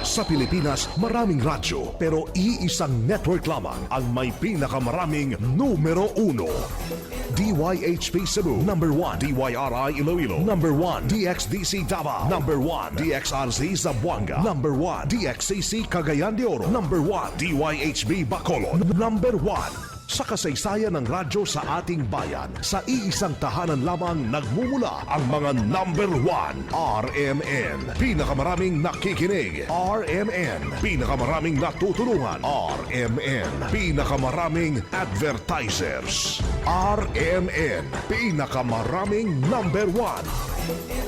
Sa Pilipinas, maraming radyo pero iisang network lamang ang may pinakamaraming numero uno. DYHP Cebu, number 1. DYRI Iloilo, number 1. DXDC Davao, number 1. DXRZ Zamboanga, number 1. DXCC Cagayan de Oro, number 1. DYHB Bacolod, number 1. Sa kasaysayan ng radyo sa ating bayan, sa iisang tahanan lamang nagmumula ang mga number 1. RMN. Pinakamaraming nakikinig. RMN. Pinakamaraming natutulungan. RMN. Pinakamaraming advertisers. RMN. Pinakamaraming number 1.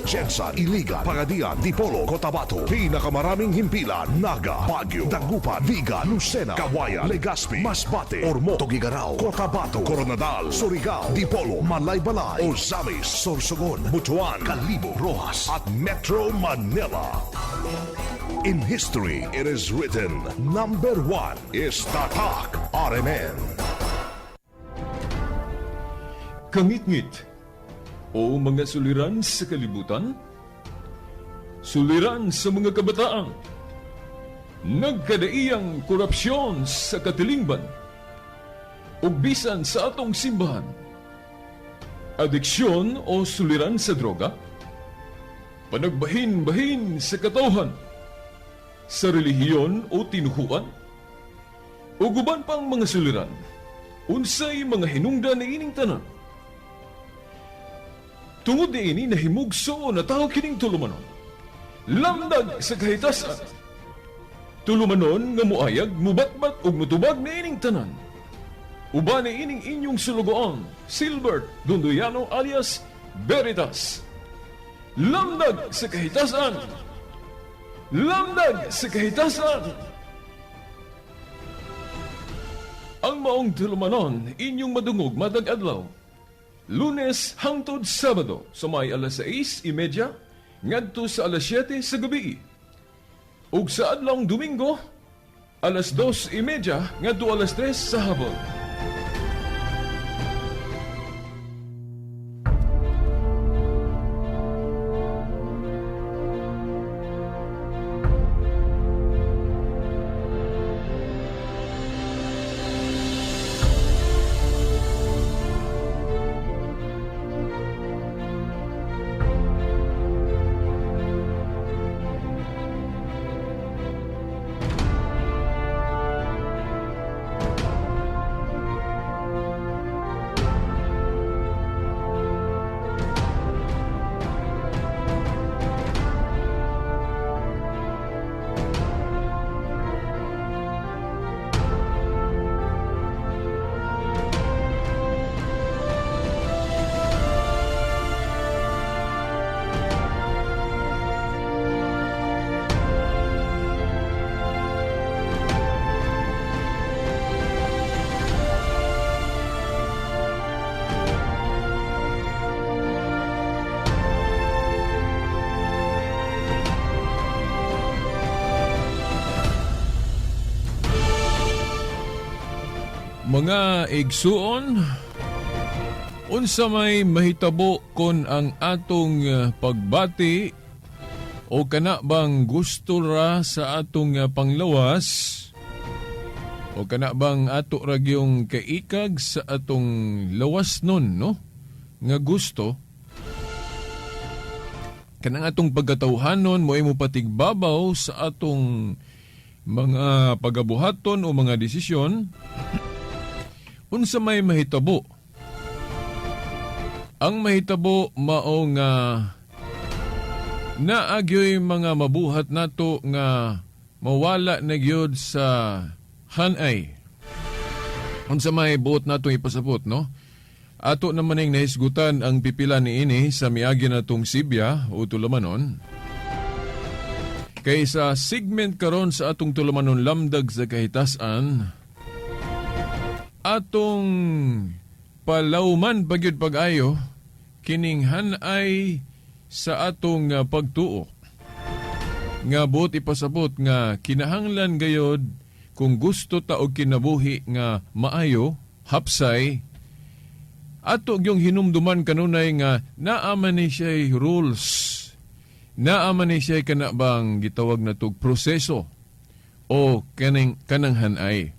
Jensan, Iligan, Pagadian, Dipolo, Cotabato. Pinakamaraming himpilan, Naga, Baguio, Dagupan, Vigan, Lucena, Kawayan, Legazpi, Masbate, Ormoc, Tuguegarao, Cotabato, Koronadal, Surigao, Dipolo, Malaybalay, Ozamis, Sorsogon, Butuan, Kalibo, Roxas, at Metro Manila. In history, it is written, number 1 is Tatak RMN. Kangitngit o mga suliran sa kalibutan, suliran sa mga kabataan, nagkadaiyang korupsyon sa katilingban, ug bisan sa atong simbahan, adiksyon o suliran sa droga, panagbahin-bahin sa katawhan, sa relihiyon o tinuhuan, ug uban pang mga suliran, unsay mga hinungdan niining tanan. Tungod niini nahimugso na tao kining tulumanon. Lamdag sa kahitasan. Tulumanon nga muayag, mubatbat ug mutubag niining tanan. Uban niining inyong sulugoon, Silbert Dondoyano alias Veritas. Lamdag sa kahitasan. Lamdag sa kahitasan. Ang maong tulumanon inyong madungog matag adlaw. Lunes hangtod Sabado sa may alas 6:30 ngadto sa alas 7 sa gabi. Ug sa adlawng Domingo alas 2:30 ngadto alas 3 sa hapon. Mga igsuon, unsa may mahitabo kon ang atong pagbati o kana bang gusto ra sa atong panglawas o kana bang ato ra gyung kaikag sa atong lawas nun, no? Nga gusto kanang atong pagkatawhanon mo imo patigbabaw sa atong mga pagabuhaton o mga desisyon. Unsa may mahitabo? Ang mahitabo mao nga naagyoy mga mabuhat nato nga mawala na gyud sa hanay. Unsa may buot nato ipasabot, no? Ato naman ning nahisgutan ang pipila niini sa miagi natong Sibya o Tulumanon. Kay sa segment karon sa atong Tulumanon Lamdag sa Kahitasan, atong palawman pagyud pag-ayo kining hanay sa atong pagtuo. Nga buot ipasabot nga kinahanglan gayod kung gusto ta og kinabuhi nga maayo, hapsay, ato gyung hinumduman kanunay nga naa man ni siya'y rules, Naa man ni siya kana bang gitawag na tog proseso o kaning kanang hanay.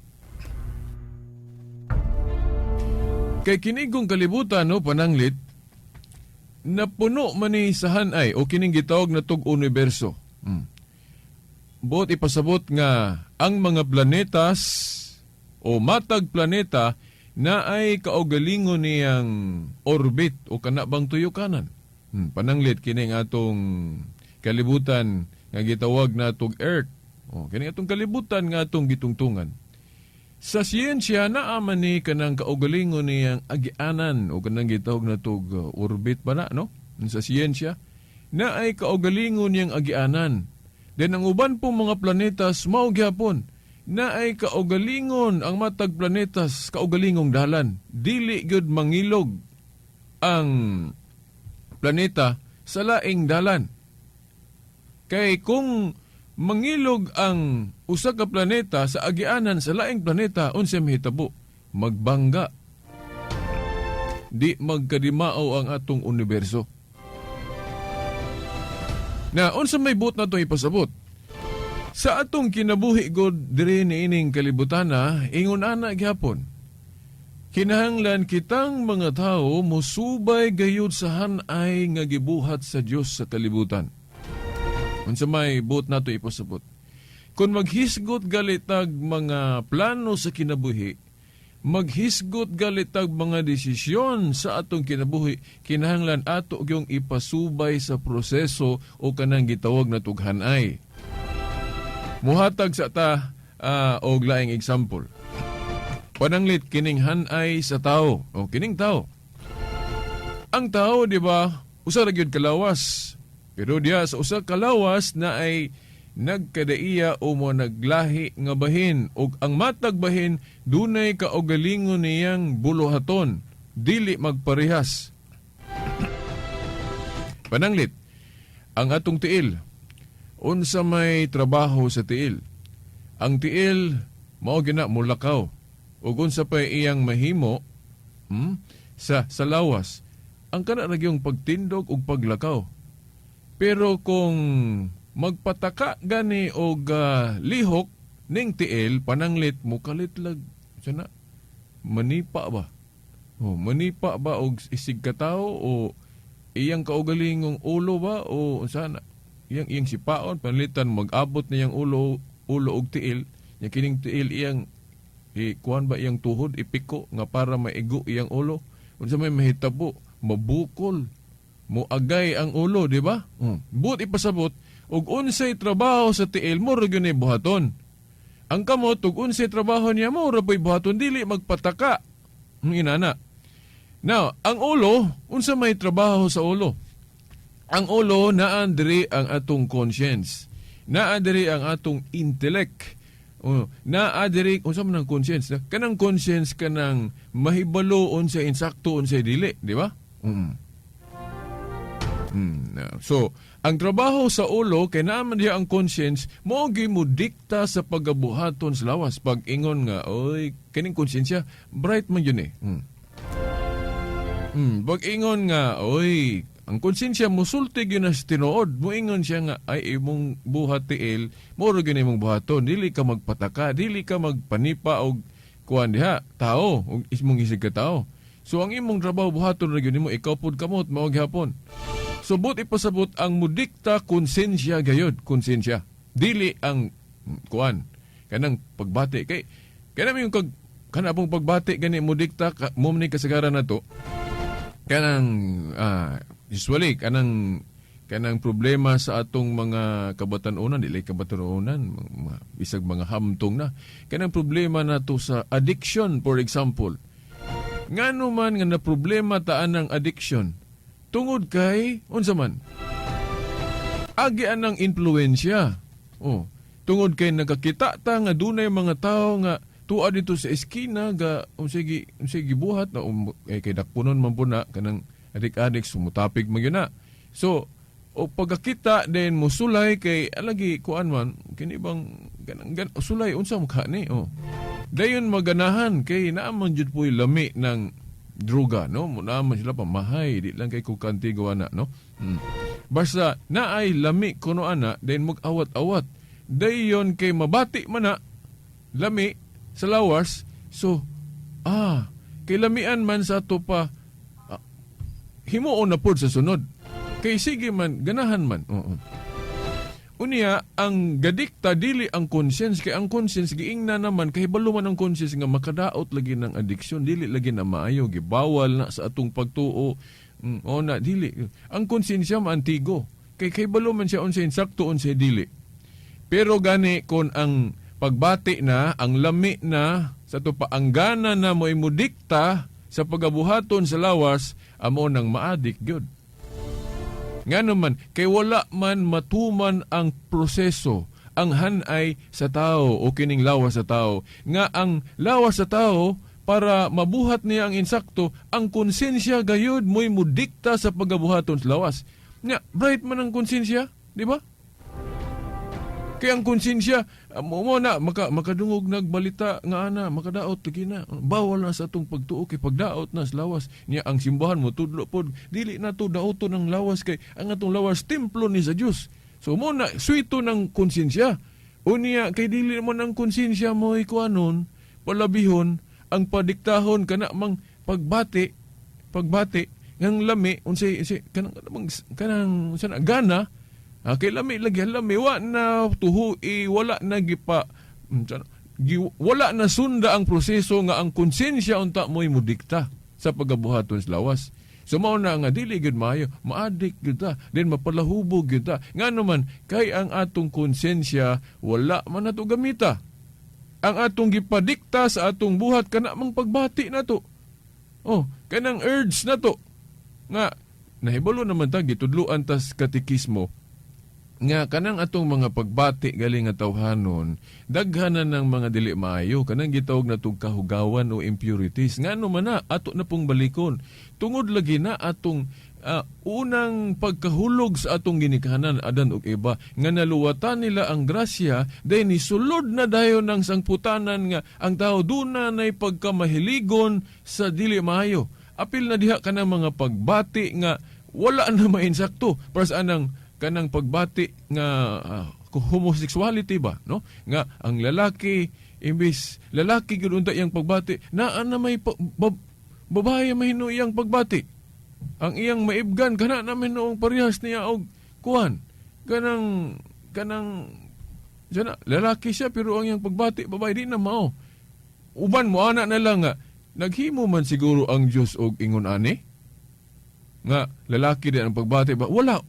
Kay kinigong kalibutan, no, pananglit, napuno man ni sa hanay o kining gitawag na tog universo. Buot ipasabot nga ang mga planetas o matag planeta na ay kaugalingon niyang orbit o kana bang tuyukanan. Pananglit kining atong kalibutan nga gitawag natog Earth. O kining atong kalibutan nga atong gitungtungan. Sa siyensya naa man ni kanang kaugalingon niyang agianan o kanang gitawag natog orbit ba na, no? Sa siyensya na ay kaugalingon niyang agianan. Then ang uban pong mga planetas mao gyapon na ay kaugalingon ang matag planetas kaugalingong dalan. Dili gyud mangilog ang planeta sa laing dalan. Kay kung mangilog ang usa ka planeta sa agianan sa laing planeta, unsa mahitabo? Magbangga. Di magkadimao ang atong universo. Na unsa may buot natong ipasabot? Sa atong kinabuhi god diri niining kalibutana, ingon ana gyapon. Kinahanglan kitang mga tao mosubay gayud sa hanay nga gibuhat sa Dios sa kalibutan. Unsa may buot nato ipasabot? Kung maghisgot galitag mga plano sa kinabuhi, maghisgot galitag mga desisyon sa atong kinabuhi, kinahanglan ato gyung ipasubay sa proseso o kanang gitawag na tughanay. Muhatag sa ta og laing example. Pananglit kining hanay sa tao o kining tao. Ang tao, di ba, usa ra gyud kalawas. Pero diya sa usa kalawas na ay nagkadaiya o mo naglahi nga bahin ug ang matag bahin dunay kaugalingon niyang buluhaton, dili magparehas. Pananglit ang atong tiil, unsa may trabaho sa tiil? Ang tiil mao gina mulakaw ug unsa pay iyang mahimo sa lawas, ang kana ra gyung pagtindog ug paglakaw. Pero kung magpataka gani og lihok ning tiil, pananglit mukalitlag sana, manipa ba? Oh, manipa ba og isig katawo o iyang kaugalingong ulo ba o sana iyang iyang sipaon, panlitan mag-abot niyang ulo ulo og tiil nya, kining tiil iyang ikuan ba, iyang tuhod ipiko nga para maigo iyang ulo, unsa may mahitabo? Mabukol, moagay ang ulo, di ba? Buot ipasabot, og unsay trabaho sa tiil mo ra gyud ni buhaton. Ang kamot og unsay trabaho niya mo ra po'y buhaton, dili magpataka. Ang inana. Now, ang ulo, unsa may trabaho sa ulo? Ang ulo, naan diri ang atong conscience. Naa diri ang atong intellect. Oh, naa diri unsa man ang conscience? Kanang conscience, kanang mahibalo unsa insakto, unsay dili, di ba? So, ang trabaho sa ulo kay naa man diha ang conscience, mao gyud mo dikta sa pagabuhaton sa lawas. Pag ingon nga, oy, kining konsensya, bright man yun eh. Pag ingon nga, oy, ang konsensya musulti gyud na sa tinuod. Muingon siya nga, ay, imong buhat tiil, mao ra gyud imong buhaton. Dili ka magpataka, dili ka magpanipa og kuan diha, tao, og imong isig ka tao. So ang imong trabaho buhaton ra gyud nimo, ikaw pud kamot mao gihapon. So buot ipasabot, ang mudikta konsensya gayud, konsensya. Dili ang kuan kanang pagbati kay kanang yung kag kana pong pagbati gani mudikta ka, mo ni kasagaran na to kanang usually kanang kanang problema sa atong mga kabatan-onan, dili kabatan-onan, mga, bisag mga hamtong na kanang problema nato sa addiction, for example. Ngano man nga na problema taan ng addiction? Tungod kay unsa man agi anang impluensya. Oh, tungod kay nagakita ta nga dunay mga tao nga tuwa dito sa eskina ga unsay unsay gibuhat na eh, kay dakpunon man po na kanang adik-adik, sumutapig man gyud na. So o pagkakita din musulay kay alagi kuan man kini bang ganang gan sulay unsa mukha ni, oh. Dayon maganahan kay naa man jud po'y lami ng droga, no? Naa man sila pamahay, di lang kay kukanti gawa na, no? Basta naay lami kuno ana, then mag-awat-awat. Dayon kay mabati man na lami sa lawas, so kay lamian man sa ato pa, himuon na pod sa sunod. Kay sige man, ganahan man. Oo. Unya, ang gadikta dili ang conscience, kay ang conscience giingna naman, kay balo man ang conscience nga makadaot lagi ng addiction, dili lagi na maayo, gibawal na sa atong pagtuo. O na dili. Ang konsensya maantigo. Kay balo man siya unsay insakto, unsay dili. Pero gani kon ang pagbati na, ang lami na, sa ato pa ang gana na mo imudikta sa pagabuhaton sa lawas, amo nang maadik gyud. Nga naman, kay wala man matuman ang proseso, ang hanay sa tao o kining lawas sa tao. Nga ang lawas sa tao, para mabuhat niya ang insakto, ang konsensya gayud mo'y mudikta sa pagabuhaton sa lawas. Nga, bright man ang konsensya, di ba? Kaya ang konsensya, mo na, makadungog nagbalita nga ana, makadaot, lagi na. Bawal na sa atong pagtuo, kay pagdaot na sa lawas. Niya, ang simbahan mo, tudlo pod, dili na to daoto ng lawas, kay ang atong lawas, templo ni sa Diyos. So mo na, suwito ng konsensya. Unya, kay dili mo ng konsensya mo ikuanon, palabihon, ang padiktahon kana mang pagbati, pagbati, ngang lami, unsay, unsay, kanang, kanang, kanang, unsa na, gana, kay lami lagi, lami, wa na tuhui, wala na gipa, wala na sunda ang proseso nga ang konsensya unta mo'y mudikta sa pagabuhaton sa lawas. So mao na nga dili gyud maayo, maadik gyud ta, then mapalahubog gyud ta. Ngano man kay ang atong konsensya wala man nato gamita. Ang atong gipadikta sa atong buhat kana mang pagbati nato. Oh, kanang urge nato nga nahibalo naman ta, gitudloan tas katekismo nga kanang atong mga pagbati galing nga tawhanon, daghanan ng mga dili maayo, kanang gitawag natong kahugawan o impurities. Ngano man na ato na pong balikon, tungod lagi na atong unang pagkahulog sa atong ginikanan Adan ug Eva, nga naluwatan nila ang grasya, dahil nisulod na dayon ng sangputanan nga ang tao duna nay pagkamahiligon sa dili maayo. Apil na diha kanang mga pagbati nga wala na mainsakto, para sa anang kanang pagbati nga homosexuality ba, no, nga ang lalaki imbis lalaki gyud unta iyang pagbati, naa na may babae mahino iyang pagbati, ang iyang maibgan kana na noong parehas niya og kuan, kanang kanang sana, lalaki siya pero ang iyang pagbati babae, di na mao. Uban mo ana na lang nga naghimo man siguro ang Dios og ingon ani nga lalaki din ang pagbati ba, wala.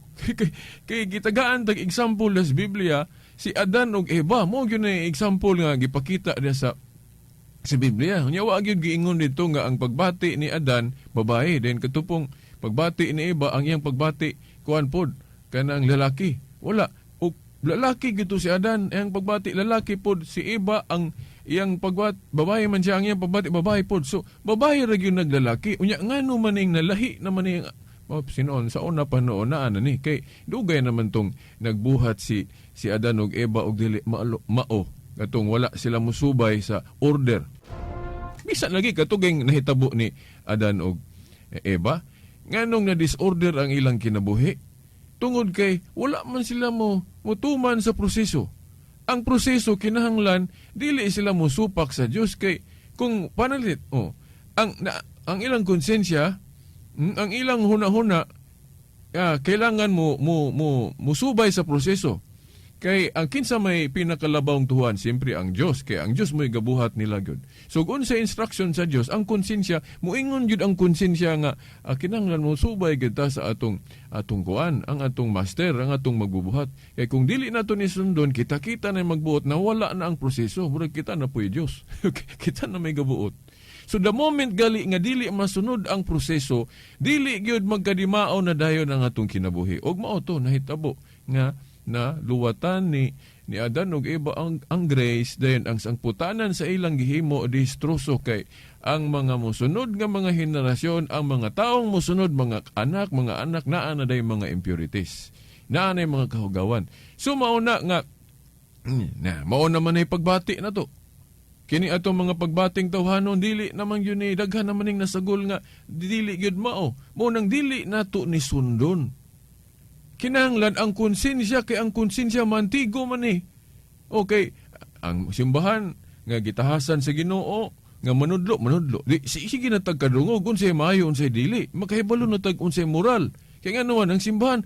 Kay gitagaan tag example sa Biblia si Adan ug Eva, mo gyud na example nga gipakita diya sa Biblia. Nya wa gyud giingon dito nga ang pagbati ni Adan babae, then katupong pagbati ni Eva ang iyang pagbati kuan pod, kanang lalaki. Wala. Og lalaki gito si Adan, iyang pagbati lalaki pod. Si Eva, ang iyang pagbati babae man siya, ang iyang pagbati babae pod. So babae ra gyud naglalaki. Unya ngano man ning nalahi naman ning, oh, sinoon sa una pa noon na ano ni, kay dugay naman tong nagbuhat si Adan ug Eva og dili maalo, mao katong wala sila musubay sa order. Bisan lagi katuging nahitabo ni Adan ug Eva, nganong na disorder ang ilang kinabuhi? Tungod kay wala man sila mo mutuman sa proseso. Ang proseso kinahanglan dili sila mosupak sa Dios, kay kung panalit, oh, ang ilang konsensya, ang ilang huna-huna, kailangan mo mo mo musubay sa proseso. Kay ang kinsa may pinakalabawng tuhan, siyempre ang Dios, kay ang Dios mo'y gabuhat nila gyud. So kung sa instruction sa Dios, ang konsensya, muingon gyud ang konsensya nga kinahanglan mo subay gyud ta sa atong kuan, ang atong master, ang atong magbubuhat. Kay kung dili nato ni sundon, kita-kita na magbuot na wala na ang proseso, murag kita na po'y Dios. Kita na may gabuot. So the moment gali nga dili masunod ang proseso, dili gyud magkadimao na dayon ang atong kinabuhi. Og mao to nahitabo nga na luwatan ni Adan ug Eva ang grace, dayon ang sangputanan sa ilang gihimo distroso, kay ang mga mosunod nga mga henerasyon, ang mga taong mosunod, mga anak naa na day mga impurities, naa na mga kahugawan. So mao na nga na mao naman ay pagbati na to. Kini atong mga pagbating tawhanon, dili naman yun ni daghan naman ning nasagol nga dili gyud mao. Mo nang dili nato ni sundon. Kinahanglan ang konsensya, kay ang konsensya mantigo man eh. Okay, ang simbahan nga gitahasan sa Ginoo nga manudlo, manudlo. Di, sige na tag kadungog unsay maayo, unsay dili. Makahibalo na tag unsay moral. Kay nga naman ang simbahan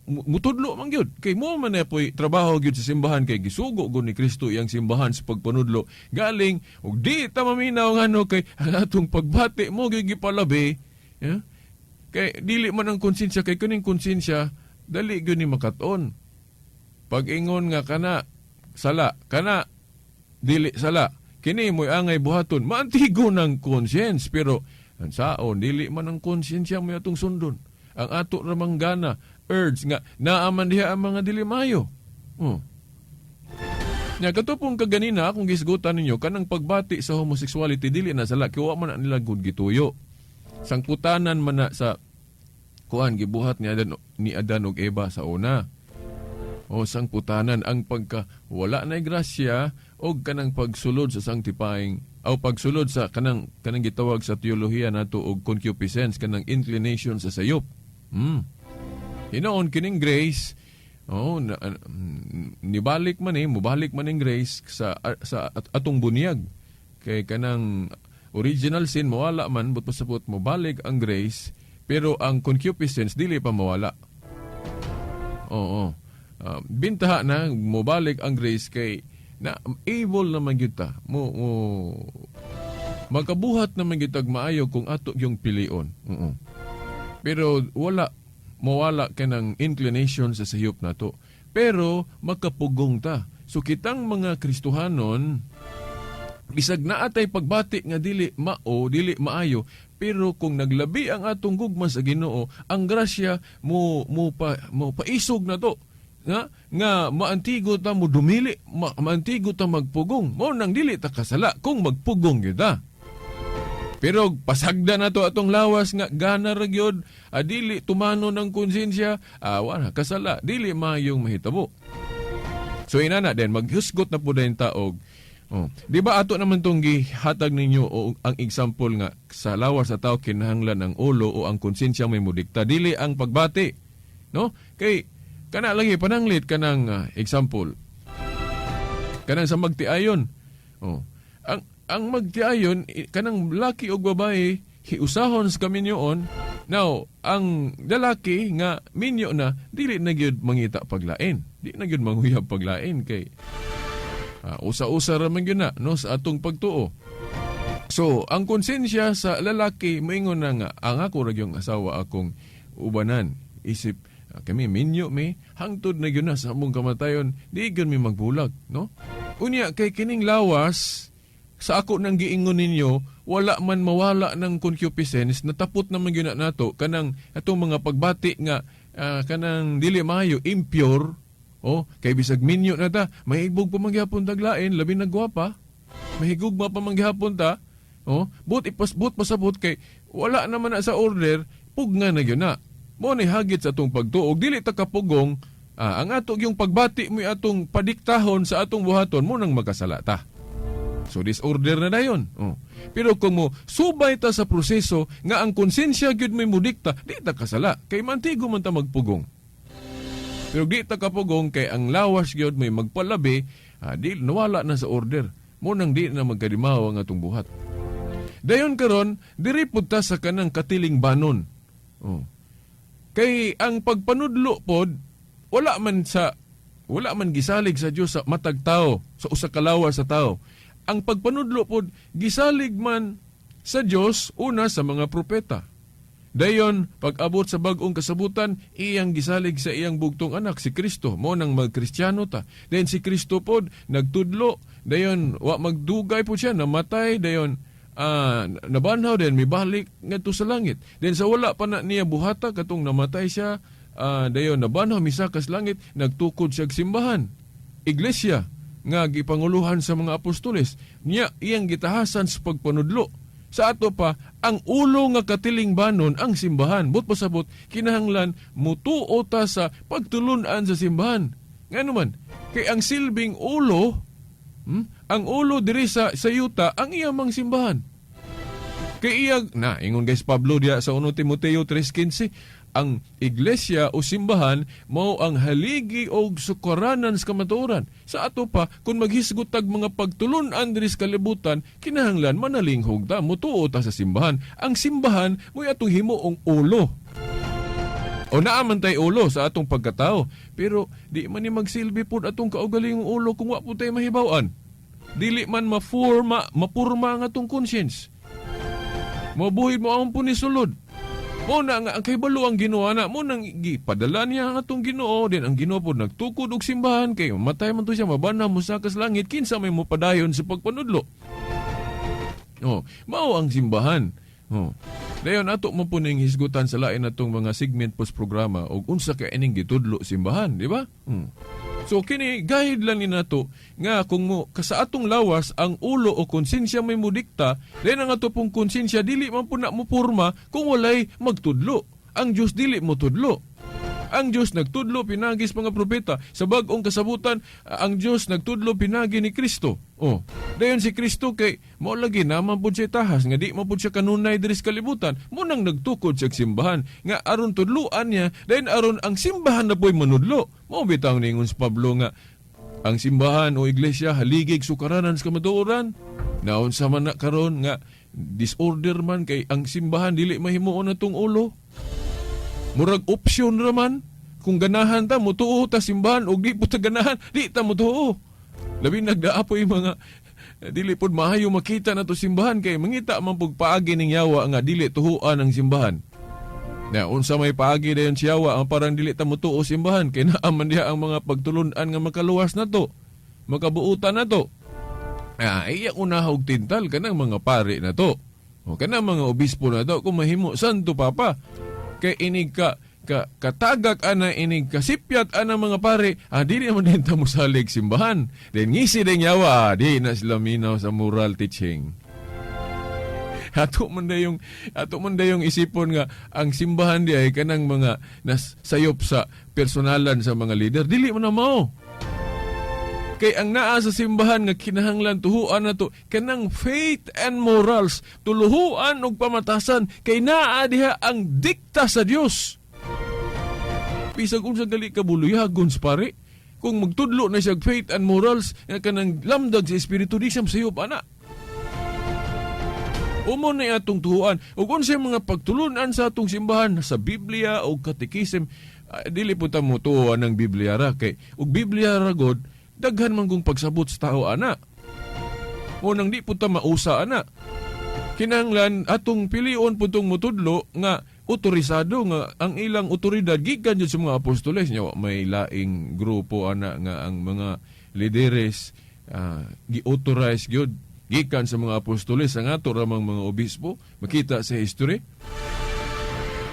mutudlo man gyud. Kay mo man na po'y trabaho gyud sa simbahan, kay gisugo gud ni Kristo iyang simbahan sa pagpanudlo. Galing ug di ta maminaw ngano, kay ang atong pagbati mo gyud gipalabi. Yeah? Kay dili man ang konsensya, kay kuning konsensya dali gyud ni makaton. Pag-ingon nga kana sala, kana dili sala, kini mo'y angay buhaton, maantigo ng conscience, pero ang saon, dili man ang konsensya mo atong sundon. Ang ato ramang gana, urge nga naaman diha ang mga dili maayo. Oh. Nya katupong kaganina akong gisgutan ninyo, kanang pagbati sa homosexuality dili na sala, kay wa man na nila gud gituyo. Sangputanan man na sa kuan, gibuhat ni Adan ug Eva sa una. O sangputanan ang pagka wala na grasya og kanang pagsulod sa sanctifying o pagsulod sa kanang gitawag sa teolohiya nato og concupiscence, kanang inclination sa sayop. Hinoon kining grace, oh, na, nibalik man eh, mubalik man ning grace sa atong bunyag. Kay kanang original sin mawala man, but pasabot mobalik ang grace, pero ang concupiscence dili pa mawala. Oo. Bintaha na mobalik ang grace kay na able naman gyud ta. Mo makabuhat naman gyud tag maayo kung ato yung pilion. Oo. Pero wala mawala kanang inclination sa sayop nato. Pero makapugong ta. So kitang mga Kristohanon, bisag naa tay pagbati nga dili mao, dili maayo, pero kung naglabi ang atong gugma sa Ginoo, ang grasya mo paisog na to nga maantigo ta mo dumili, maantigo ta magpugong. Mao nang dili ta kasala kung magpugong gyud ta. Pero pasagda na to atong lawas nga gana ra gyud, dili tumano ng konsensya, wala kasala, dili maayong mahitabo. So inana din maghusgot na po din ta og, oh. Di ba ato naman tong gihatag ninyo o ang example nga sa lawas sa tao kinahanglan ang ulo o ang konsensya may modikta, dili ang pagbati, no? Kay kana lagi pananglit kanang example kanang sa magtiayon. Oh. Ang magtiayon, kanang laki og babae hiusahon sa kaminyoon. Now, ang lalaki nga minyo na, dili na gyud mangita paglain. Di na gyud manguyab paglain kay usa-usa ra man gyud na, no, sa atong pagtuo. So, ang konsensya sa lalaki moingon na nga ang ako ra gyung asawa akong ubanan. Isip kami minyo mi hangtod na gyud na sa among kamatayon, di gyud mi magbulag, no? Unya kay kining lawas sa ako nang giingon ninyo, wala man mawala ng concupiscence, natapot naman gyud na nato kanang atong mga pagbati nga kanang dili maayo, impure. Oh, kay bisag minyo na ta, mahibog pa man gihapon taglain, labi na gwapa. Mahigugma pa man gihapon ta. Oh, but pasabot kay wala naman na sa order, pugna na gyud na. Mo ni hagit sa atong pagtuog, dili ta kapugong, ang ato yung pagbati mo atong padiktahon sa atong buhaton mo nang magkasala ta. So disorder na dayon. Oh. Pero kung mo subay ta sa proseso nga ang konsensya gyud may mudikta, di ta kasala kay mantigo man ta magpugong. Pero di ta kapugong kay ang lawas gyud may magpalabi, di nawala na sa order. Mo nang di na magkadimaw ang atong buhat. Dayon karon, diri pud ta sa kanang katiling banon. Oh. Kay ang pagpanudlo pod wala man gisalig sa Dios sa matag tao, sa usa ka lawas sa tao. Ang pagpanudlo pod gisalig man sa Dios una sa mga propeta. Dayon, pag-abot sa bag-ong kasabutan, iyang gisalig sa iyang bugtong anak, si Kristo. Mo nang magkristyano ta. Dayon si Kristo pod, nagtudlo. Dayon, wa magdugay po siya, namatay. Dayon, nabanhaw din, mibalik ngadto sa langit. Then sa wala pa na niya buhata, katong namatay siya, dayon nabanhaw, misaka sa langit, nagtukod siya og simbahan. Iglesia, nga gipanguluhan sa mga apostoles. Niya, iyang gitahasan sa pagpanudlo. Sa ato pa, ang ulo nga katiling banon ang simbahan. But pasabot, kinahanglan mutuo ta sa pagtulunan sa simbahan. Ngano man, kay ang silbing ulo, ang ulo diri sa yuta, ang iyamang simbahan. Kay iya, na, ingon guys Pablo diya sa 1 Timoteo 3:15, Ang iglesia o simbahan mao ang haligi og sukaranan sa kamatuoran. Sa ato pa, kung maghisgot tag mga pagtulun-an diri sa kalibutan, kinahanglan manalinghog ta, mutuo ta sa simbahan. Ang simbahan mo'y atong himuong ulo. O naa man tay ulo sa atong pagkatao, pero di man ni magsilbi pud atong kaugalingong ulo kung wa pud tay mahibaw-an. Dili man mapurma ang atong conscience. Mabuhi mo ang ni sulod. Mo na nga ang kahibalo ang Ginoo na mo nang gipadala niya ang atong Ginoo din. Ang Ginoo pod nagtukod og simbahan kay mamatay man to siya, mabana mo sa langit, kinsa may mopadayon sa pagpanudlo? Oh, mao ang simbahan. Oh. Dayon ato mo po ning hisgutan sa lain natong mga segment pos programa og unsa kay ining gitudlo simbahan, di ba? So kini guide lang ni nato nga kung mo sa atong lawas ang ulo o konsensya may mudikta, then ang ato pong konsensya dili man po na mo porma kung walay magtudlo. Ang Dios dili mo tudlo. Ang Dios nagtudlo pinagi sa mga propeta. Sa bag-ong kasabutan, ang Dios nagtudlo pinagi ni Kristo. Oh. Dayon si Kristo kay mao lagi naman pud siya tahas nga di man pud siya kanunay diri sa kalibutan. Mo nang nagtukod siya simbahan nga aron tudluan niya, dayon aron ang simbahan na po'y manudlo. Mao bitang ningon si Pablo nga ang simbahan o iglesia haligig sukaranan sa kamatuoran. Naunsa man na karon nga disorder man kay ang simbahan dili mahimuon natong ulo. Murag option raman. Kung ganahan ta, mutuo ta simbahan, o di po ta ganahan, di ta mutuo. Labi nagdaa po yung mga dili pod maayo makita na to simbahan kay mangita man pug paagi ning yawa nga dili tuhuan ang simbahan. Na unsa may paagi dayon siya yawa ang parang dili ta mutuo simbahan kay naa man diha ang mga pagtulun-an nga makaluwas na to. Makabuutan na to. Ah, iya unahog tintal kanang mga pare na to. O kanang mga obispo na to kung mahimo Santo Papa kay inig ka ka katagak ana, inig kasipyat ana mga pare, dili naman din ta mosalig simbahan. Then ngisi din yawa, di na sila minaw sa moral teaching. Ato man dayong isipon nga ang simbahan di ay kanang mga nas sayop sa personalan sa mga leader, dili man na mao. Kay ang naa sa simbahan nga kinahanglan tuhuan na to kanang faith and morals, tuluhuan og pamatasan kay naa diha ang dikta sa Dios. Bisag unsa gali ka buluyagon sa pare, kung magtudlo na siya faith and morals nga kanang lamdag sa espiritu, di siya sayop ana. Umo na atong tuhuan. Ug unsay mga pagtulunan sa atong simbahan sa Biblia o katekisim, dili po ta mo tuhuan ng Biblia ra kay ug Biblia ra god daghan man kung pagsabot sa tao ana. Mo nang di po ta mausa ana. Kinahanglan atong pilion po tong mutudlo nga otorisado nga ang ilang otoridad gikan jud sa mga apostoles nya. Wa may laing grupo ana nga ang mga lideres gi-authorize gyud gikan sa mga apostoles ang ato ramang mga obispo, makita sa history.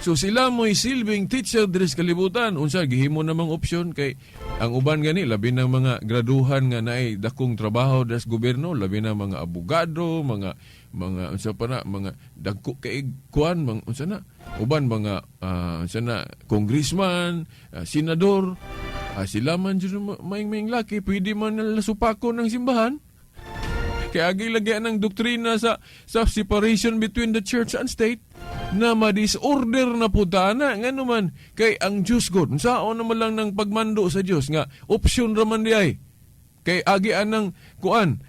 So sila mo'y silbing teacher diri sa kalibutan. Unsa gihimo namang opsyon kay ang uban gani labi ng mga graduhan nga naay dakong trabaho das gobyerno, labi na mga abogado, mga unsa pa na, mga dagko kay kuan, mga unsa na, uban mga unsa na, congressman, senador, sila man jud maing-maing laki pwede man nila supakon ng simbahan. Kaya agi lagi ang doktrina sa separation between the church and state na ma-disorder na po ta na. Nga naman, kay ang Diyos God, saon naman lang ng pagmando sa Diyos nga option raman di ay. Kay agi anang kuan,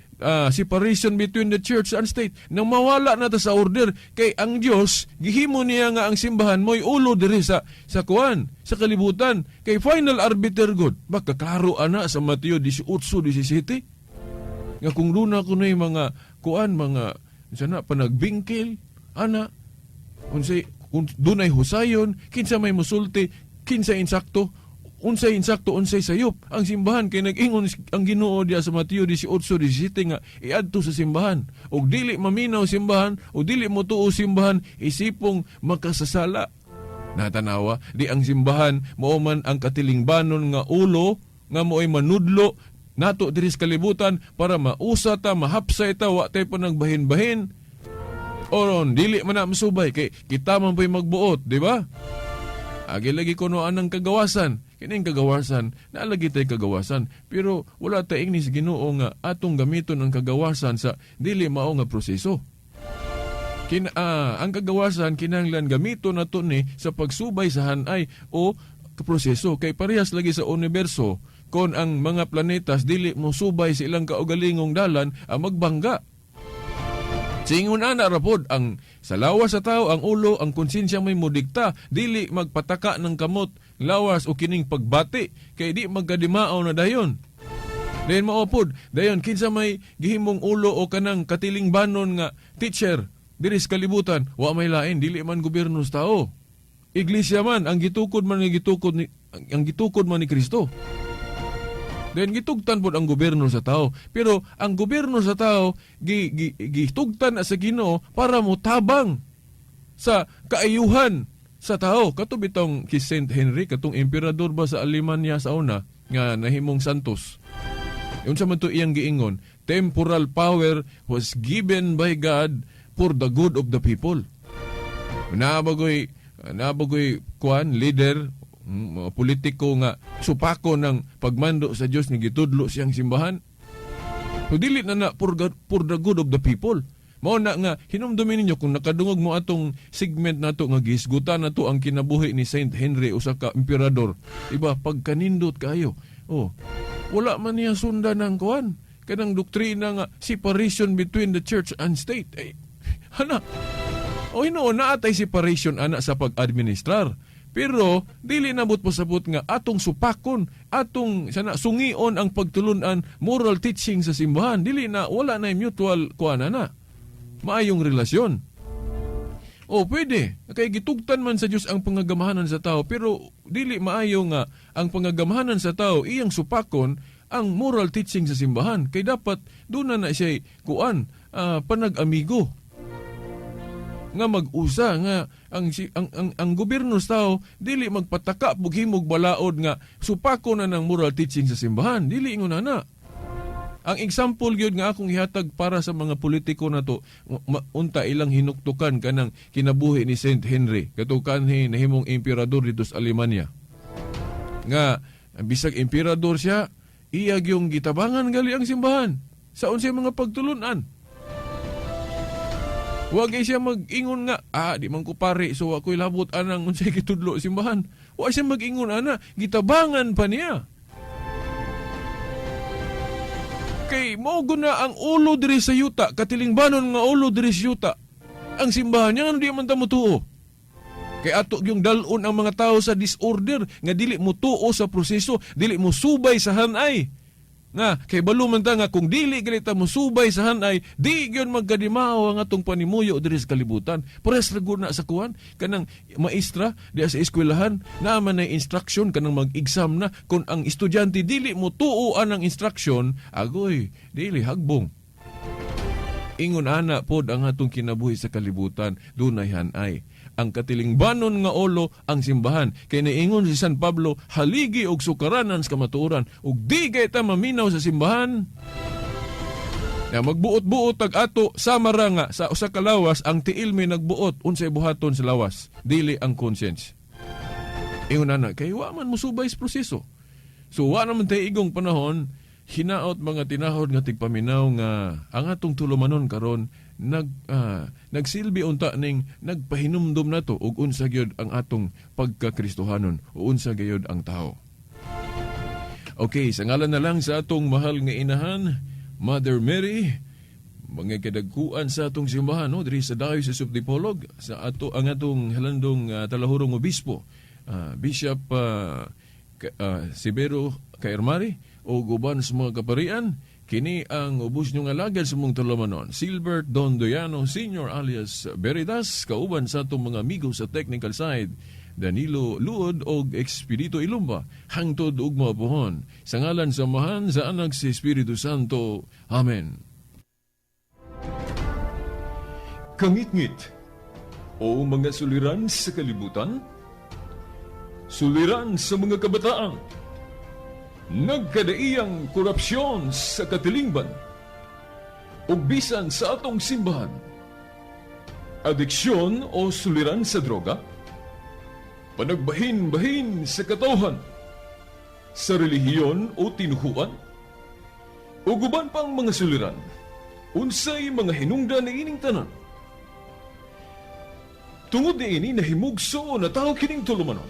separation between the church and state nang mawala na ta sa order kay ang Dios gihimo niya nga ang simbahan mo'y ulo diri sa kuan sa kalibutan kay final arbiter god. Baka klaro ana sa Mateo 18:17 nga kung duna kuno'y mga kuan, mga unsa na, panagbingkil ana, unsay kung dunay husayon, kinsa may musulti, kinsa insakto, unsay insakto, unsay sayop? Ang simbahan kay nag-ingon ang Ginoo diya sa Mateo 18:17 nga iadto sa simbahan og dili maminaw simbahan o dili motuo simbahan, isipong makasasala. Natanawa di ang simbahan mao man ang katilingbanon nga ulo nga mo'y manudlo nato diri sa kalibutan para mausa ta, mahapsay ta, wa tay panagbahin-bahin. Oron dili man na masubay kay kita man po'y magbuot, di ba? Agi lagi kuno anang kagawasan. Kining kagawasan, naalagi tay kagawasan. Pero wala tay ingnis Ginoo nga atong gamiton ang kagawasan sa dili mao nga proseso. Ang kagawasan kinahanglan gamito nato ni sa pagsubay sa hanay o proseso, kay parehas lagi sa universo, kon ang mga planetas dili mo subay sa ilang kaugalingong dalan, ang magbangga. Singon ana ra pod ang sa lawas sa tao, ang ulo, ang konsensya may modikta, dili magpataka ng kamot, lawas o kining pagbati, kay di magkadimaaw na dayon. Dayon mao pod, dayon kinsa may gihimong ulo o kanang katilingbanon nga teacher diri sa kalibutan? Wa may lain, dili man gobyerno sa tao. Iglesia man ang gitukod man nga gitukod ni ang gitukod man ni Kristo. Then gitugtan pod ang gobyerno sa tao. Pero ang gobyerno sa tao gi, gi, gitugtan na sa Ginoo para motabang sa kaayuhan sa tao. Kato bitong ki Saint Henry, katong emperador ba sa Alemanya sa una nga nahimong santos. Unsa man to iyang giingon? "Temporal power was given by God for the good of the people." Naa ba goy kuan leader, mga politiko nga supako ng pagmando sa Dios nga gitudlo siyang simbahan? So dili na na for the good of the people. Mao na nga hinumdumi ninyo kung nakadungog mo atong segment nato nga gihisgutan nato ang kinabuhi ni Saint Henry, usa ka emperador. Iba pagkanindot kayo. Oh. Wala man niya sundan ang kuan kanang doktrina nga separation between the church and state. Eh, hana. O hinuon naa tay separation ana sa pag-administrar. Pero dili nabot pasabot nga atong supakon, atong sana sungion ang pagtulunan, moral teaching sa simbahan. Dili na, wala na mutual kuan na. Maayong relasyon. O pwede, kay gitugtan man sa Dios ang pangagamahanan sa tao, pero dili maayo nga ang pangagamahanan sa tao iyang supakon ang moral teaching sa simbahan, kay dapat doon na na siya kuan panag-amigo nga mag-usa nga ang, si- ang gobyerno sa tao dili magpataka pug himog balaod nga supako na ng moral teaching sa simbahan. Dili ingon ana. Ang example gyud nga akong ihatag para sa mga politiko nato, unta ilang hinuktukan kanang kinabuhi ni Saint Henry, kato kanhi nahimong emperador dito sa Alemanya, nga bisag emperador siya, iya gyung gitabangan gali ang simbahan sa unsay mga pagtulunan. Wa kay siya mag-ingon nga, "Ah, di man ko pare, so ako'y labot anang unsay gitudlo simbahan." Wa siya mag-ingon ana, gitabangan pa niya. Kay mao na ang ulo diri sa yuta, katilingbanon nga ulo diri sa yuta. Ang simbahan niya, ano di man ta motuo? Kay ato yung dalon ang mga tao sa disorder nga dili mo tuo sa proseso, dili mo subay sa hanay. Nga kay balo man ta nga kung dili gali ta mo subay sa hanay, di gyud magkadimao ang atong panimuyo diri sa kalibutan. Parehas ra gud na sa kuan kanang maestra diya sa eskwelahan, naa man nay instruction kanang mag-exam na, kung ang estudyante dili mo tuo ang instruction, agoy, dili hagbong. Ingon ana pod ang atong kinabuhi sa kalibutan, dunay hanay. Ang katilingbanon nga ulo ang simbahan. Kay niingon si San Pablo, "Haligi og sukaranan sa kamatuoran." Ug di kay ta maminaw sa simbahan. Ya, magbuot-buot tag ato sama ra nga sa usa ka lawas, ang tiil may nagbuot unsay buhaton sa lawas, dili ang conscience. Ingon ana kay wa man mosubay sa proseso. So wa naman tay igong panahon, hinaot mga tinahod nga tigpaminaw nga ang atong tulumanon karon nagsilbi unta ning nagpahinumdum nato og unsa gyud ang atong pagkakristohanon o unsa gyud ang tao. Okay, sa ngalan na lang sa atong mahal nga inahan, Mother Mary, mga kadagkuan sa atong simbahan, no, diri sa Diocese of Dipolog, sa ato ang atong halandong talahurong obispo, Bishop Severo Caermari, o uban sa mga kaparian, kini ang ubos nyo nga alagad sa mong tulumanon, Silbert Dondoyano Senior alias Veritas, kauban sa atong mga amigo sa technical side, Danilo Luod og Expedito Ilumba, hangtod ugma pohon. Sa ngalan sa Amahan, sa Anak, sa Espiritu Santo. Amen. Kangitngit o mga suliran sa kalibutan, suliran sa mga kabataan, nagkadaiyang korupsyon sa katilingban, ug bisan sa atong simbahan, adiksyon o suliran sa droga, panagbahin-bahin sa katawhan, sa relihiyon o tinuhuan, ug uban pang mga suliran, unsay mga hinungdan niining tanan? Tungod niini, nahimugso na tawo kining tulumanon.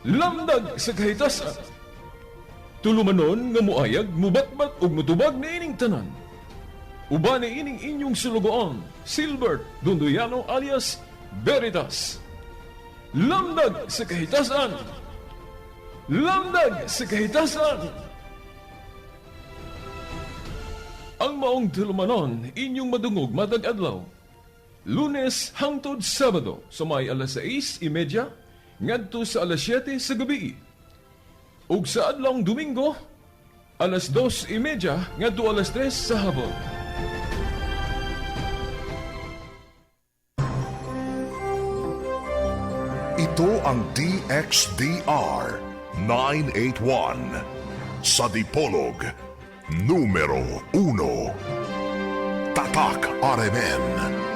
Lamdag sa Kahitasan. Tulumanon nga muayag, mubatbat ug mutubag niining tanan. Uban niining inyong sulugoon, Silbert Dunduyano alias Veritas. Lamdag sa Kahitasan! Lamdag sa Kahitasan! Ang maong tulumanon inyong madungog matag adlaw, Lunes hangtod Sabado, sa may alas 6:30 ngadto sa alas 7 sa gabi. Ug sa adlawng Domingo, alas 2:30 ngadto alas 3 sa hapon. Ito ang DXDR 981 sa Dipolog, numero 1. Tatak RMN.